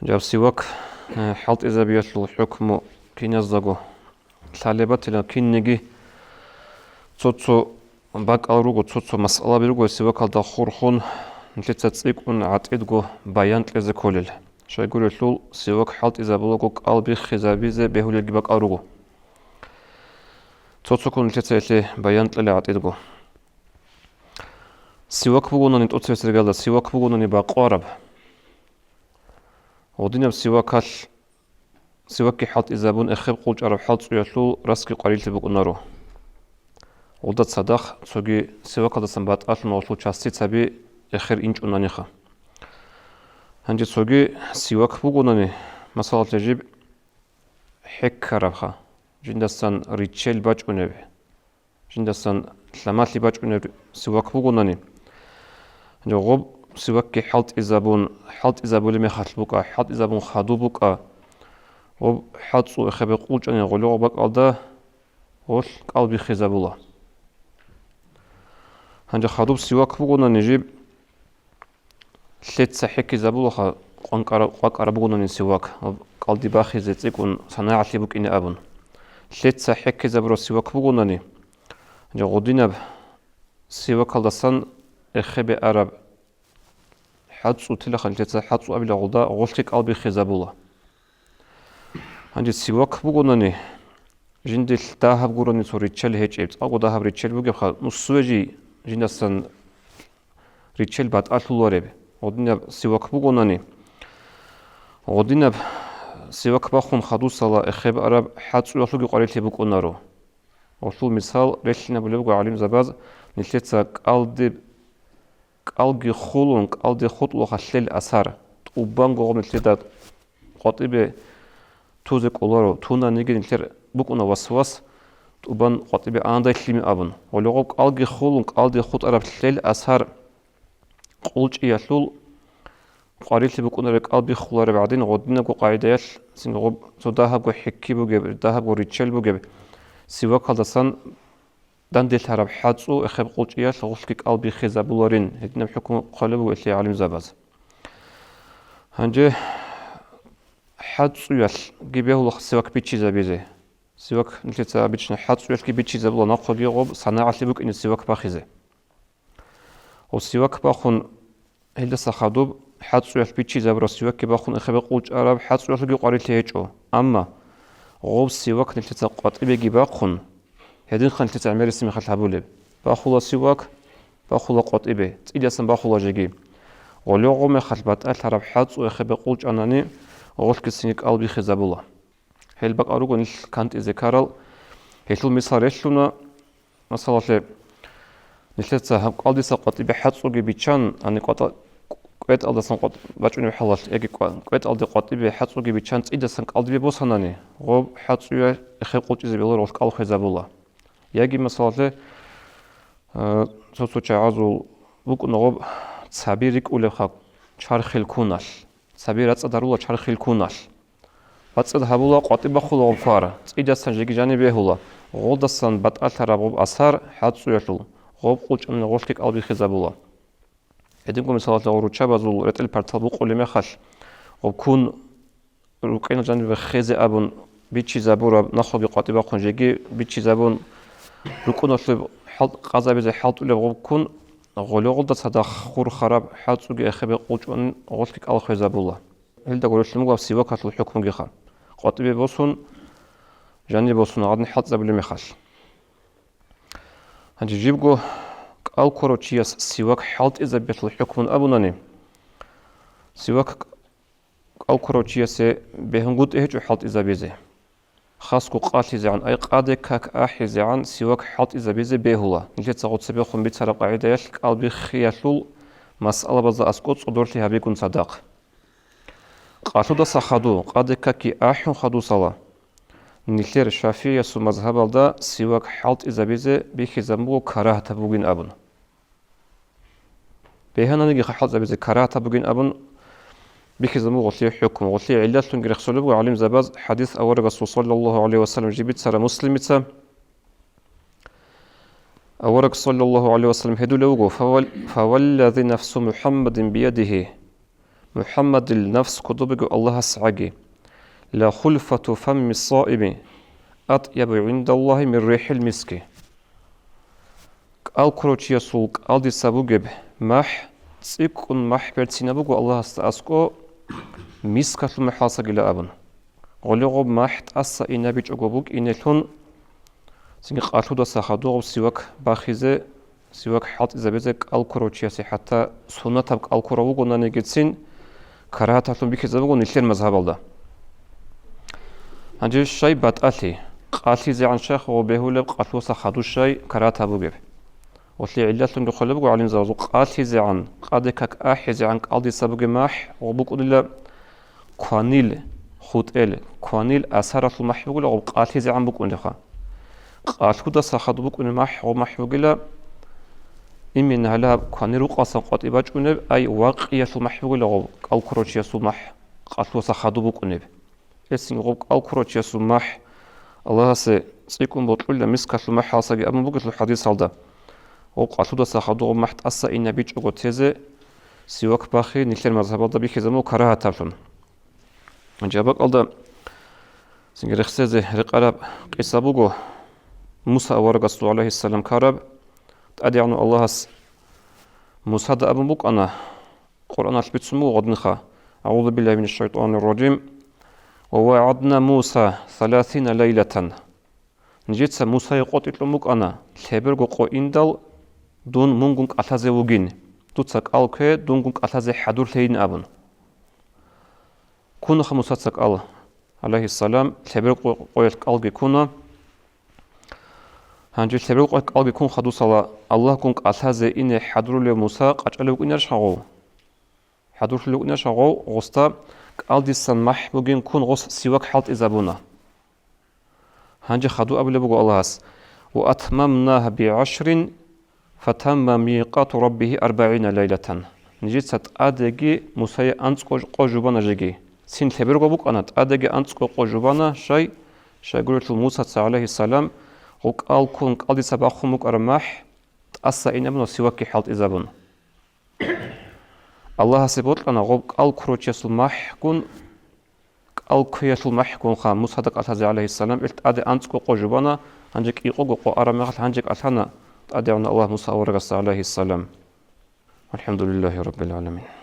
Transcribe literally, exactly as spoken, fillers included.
Жаб сивак, э, хӀалтӀизабиялъул хӀукму киназдаго лъалеб батила, кинниги цо-цо бакӀал руго, цо-цо масъалаби руго сивакалда хурхун, нилъеца цӀикӀкӀун гӀатӀидго баян кьезе кколел. Щайгурелъул, сивак хӀалтӀизабулаго кӀал биххизабизе бегьулелги бакӀал руго. Цо-цоккун нилъеца гьелъе баян кьела гӀатӀидго. Сивак бугонани, тӀоцебесеб иргаялда сивак бугонани бакъвараб. Гъодинаб сивакалъ, сивакги хӀалтӀизабун эхеб къулчӀараб хӀалцӀуялъул расги къварилъи букӀунаро. Гъолда цадахъ цоги сивакалдасан батӀалъун гъолъул частицаби эхер инчӀунаниха. Гьанже цоги сивак бугонани, масалалъе, жиб хӀеккарабха, жиндасан риччел бачӀунеб, жиндасан лъамалъи бачӀунеб сивак бугонани, гъоб сивакги хӀалтӀизабун, хӀалтӀизабулеб мехалъ букӀа, хӀалтӀизабун хадуб букӀа, гъоб хӀалцӀу эхебе къулчӀани гъолъо гъоб бакӀалда гъолъ кӀал биххизабула. Гьанже хадуб сивак бугонани жиб, лъеца хӀеккизабулаха, къванкъара-, къвакӀараб бугонани сивак, кӀалди бахизе цӀикӀкӀун санагӀалъи букӀине абун. Лъеца хӀеккизабураб сивак бугонани, гъодинаб сивакалдасан эхебе араб хӀацӀцӀу тилаха, лъеца хӀацӀцӀу абила гъолда гъолъги кӀал биххизабула. Гьанже сивак бугонани, жиндилъ дагьаб гурони цо риччал гьечӀеб, цӀакъго дагьаб риччал бугебха, нусуве жи жиндасан риччел батӀалъулареб, гъодинаб сивак бугонани, гъодинаб сивак бахун хадусала эхеб араб хӀацӀцӀуялъулги къварилъи букӀунаро. Гъолъул мисал релълъинабулеб буго гӀалимзабаз, нилъеца кӀалдиб, кӀалги хулун, кӀалди хутӀулаха лъел асар, тӀубанго гъоб нилъеда къватӀибе тузе кӀоларо, тунаниги нилъер букӀуна васвас, тӀубан къватӀибе андай лъими абун. Гъолъо гъоб кӀалги хулун, кӀалди хутӀараб лъел асар къулчӀиялъул къварилъи букӀунареб кӀал биххулареб гӀадин, гъодинабго къагӀидаялъ, цинги гъоб цо дагьабго хӀикки бугеб, дагьабго риччел бугеб сивакалдасан данделъараб хӀацӀцӀу эхеб къулчӀиялъ гъолъги кӀал биххизабуларин, гьединаб хӀукму хъвалеб буго гӀалимзабаз. Гьанже хӀацӀцӀуялъги бегьула сивак биччизабизе. Сивак нилъеца обычно хӀацӀцӀуялъги биччизабула, нахъеги гъоб санагӀалъи букӀине сивак бахизе. Гъоб сивак бахун, гьелдаса хадуб хӀацӀцӀуялъ биччизабураб сивакги бахун эхебе къулчӀараб хӀацӀцӀуялъулги къварилъи гьечӀо. Амма гъоб сивак нилъеца къватӀибеги бахун, гьединха нилъеца гӀемерисеб мехалъ гьабулеб. Бахула сивак, бахула къватӀибе, цӀидасан бахула жеги. Гъолъо гъоб мехалъ батӀалъараб хӀацӀцӀу эхебе къулчӀанани, гъолъги цинги кӀал биххизабула. Гьел бакӀал руго нилъ кантӀизе ккарал. Гьелъул мисал релълъуна, масалалъе, нилъеца гьаб кӀалдиса къватӀибе хӀацӀцӀуги биччан, гьаниб къватӀа-, кӀветӀалдасан къватӀ-, бачӀунеб хӀалалъ, яги кӀва-, кӀветӀалде къватӀибе хӀацӀцӀуги биччан, цӀидасан кӀалдибе босанани, гъоб хӀацӀцӀуялъ эхеб къулчӀизе бегьуларо, гъолъ кӀал хвезабула. Яги, масалалъе, э, цо-цо чагӀазул букӀуна гъоб цаби рикӀкӀунебха чархил куналъ, цаби рацӀцӀад гьарула чархил куналъ. БацӀцӀад гьабула, къватӀиб бахула гъоб квар, цӀидасан жеги жаниб бегьула, гъолдасан батӀалъараб гъоб асар хӀацӀцӀуялъул, гъоб къулчӀанани гъолъги кӀал биххизабула. Гьединго, мисалалъе, гъоб руччабазул ретӀел-партал букъулеб мехалъ, гъоб кун рукӀинал жанибе хезе абун биччизабураб, нахъеги къватӀиб бахъун жеги биччизабун, рукӀуналъуб хӀал-, къазабизе хӀалтӀулеб гъоб кун, гъолъо гъолда цадахъ хурхараб хӀацӀцӀуги эхебе къулчӀун гъолъги кӀал хвезабула. Гьелда гурелъун буго сивакалъул хӀукмугиха, къватӀибе босун, жанибе босун гьадин хӀалтӀизабулеб мехалъ. Гьанже жибго кӀал ккурав чияс сивак хӀалтӀизабиялъул хӀукмун абунани, сивак кӀал ккурав чиясе бегьунгутӀи гьечӀо хӀалтӀизабизе. Хасго къалъизегӀан, ай къаде как ахӀизегӀан сивак хӀалтӀизабизе бегьула, нилъеца гъоцебехун бицараб къагӀидаялъ кӀал биххиялъул масъалабазда аскӀо цӀодорлъи гьабигун цадахъ. Къалъудаса хаду, къаде какги ахӀун хадусала, нилъер шафигӀиясул мазгьабалда сивак хӀалтӀизабизе бихьизабун буго карагьатаб бугин абун. Бегьананиги хӀалтӀизабизе карагьатаб бугин абун бихьизабун буго гъолъие хӀукму. Гъолъие гӀиллатлъунги рехсолеб буго гӀалимзабаз хӀадис аварагасул, саллаллагьу гӀалайгьи ва саллам, жиб бицараб Муслимица. Авараг, саллаллагьу гӀалайгьи ва саллам, гьедулев вуго: «Фавал-, фаваллази нафсу МухӀаммадин биядигьи». МухӀаммадил нафс кодобего Аллагьас гӀаги. Ла хулфату фамми саими атӀябу гӀиндаллагьи мир рихӀил миски. КӀал ккурав чиясул кӀалдиса бугеб махӀ цӀикӀкӀун махӀ берцинаб буго Аллагьасда аскӀо мискалъул махӀалсагила абун. Гъоле гъоб махӀ тӀаса инабичӀого букӀинелъун, цинги къалъудаса хадугъаб сивак бахизе, сивак хӀалтӀизабизе кӀал ккурав чиясе, хӀатта суннатаб кӀал ккурав вугонанигицин, карагьаталъун бихьизабуго нилъер мазгьабалда. Гьанже щай батӀалъи, къалъизегӀан щай гъо бегьулеб къалъуса хадур щай карагьат гьабугеб? Гъолъие гӀиллалъун рехсолеб буго гӀалимзабазул, къалъизегӀан, къаде как ахӀизегӀан кӀалдиса бугеб махӀ гъо букӀунила кванил хутӀел, кванил асаралъул махӀ бугила гъоб къалъизегӀан букӀунебха. Къалъудаса хадуб букӀунеб махӀ гъоб махӀ бугила, имин гьалаб кванил рукъасан къватӀи бачӀунеб, ай вакъиялъул махӀ бугила гъоб кӀал ккурав чиясул махӀ къалъудаса хадуб букӀунеб. Гьесин гъоб кӀал ккурав чиясул махӀ Аллагьасе цӀикӀкӀун бокьула мискалъул махӀалсаги абун бугелъул хӀадисалда. Гъоб къалъудаса хадугъаб махӀ тӀаса инабичӀого тезе сивак бахи нилъер мазгьабалда бихьизабун карагьатаблъун. Гьанже абакӀалда цинги рехсезе рекъараб къиса буго, Муса аварагасул, гӀалайгьиссалам, ккараб. ТӀадегӀанав Аллагьас Мусада абун букӀана, Къуръаналъ бицун буго гъадинха: «АгӀузу биллагьи минаш шайтӀанир ражим. Ва вагӀадна Муса саласина лайлатан». Нижеца Мусае къотӀи кьун букӀана, лъеберго къо индал, дун мунгун кӀалъазе вугин, дуца кӀал ккве, дунгун кӀалъазе хӀадурлъейин абун. Ккунаха Мусаца кӀал, гӀалайгьиссалам, лъеберго къо-, къоялъ кӀалги ккуна. Гьанже лъеберго къоялъ кӀалги ккун хадусала, Аллагьгун кӀалъазе ине хӀадурулев Муса къачӀалев вукӀинарищ гъов? ХӀадурлъулев вукӀинарищ гъов, гъосда кӀалдисан махӀ бугин ккун гъос сивак хӀалтӀизабуна. Гьанже хаду абулеб буго Аллагьас: «Ва атмамнагьа бигӀашрин, фатамма микъату раббигьи арбагӀина лайлатан». Нижеца тӀадеги Мусае анцӀго къо жубана жеги. Цин лъеберго букӀана, тӀадеги анцӀго къо жубана, щай, щайгурелъул Мусаца, гӀалайгьиссалам, гъукӀал ккун кӀалдиса бахъун букӀараб махӀ тӀаса инабуна сивакги хӀалтӀизабун. Аллагьасе бокьана гъоб кӀал ккурав чиясул махӀгун, кӀал кквеялъул махӀгунха Мусада кӀалъазе, гӀалайгьиссалам, ил тӀаде анцӀго къо жубана, гьанже кӀикъого къо араб мехалъ гьанже кӀалъана ТӀадегӀанав Аллагь Муса аварагасда, гӀалайгьиссалам. ВалхӀамдулиллагьи раббил гӀаламин.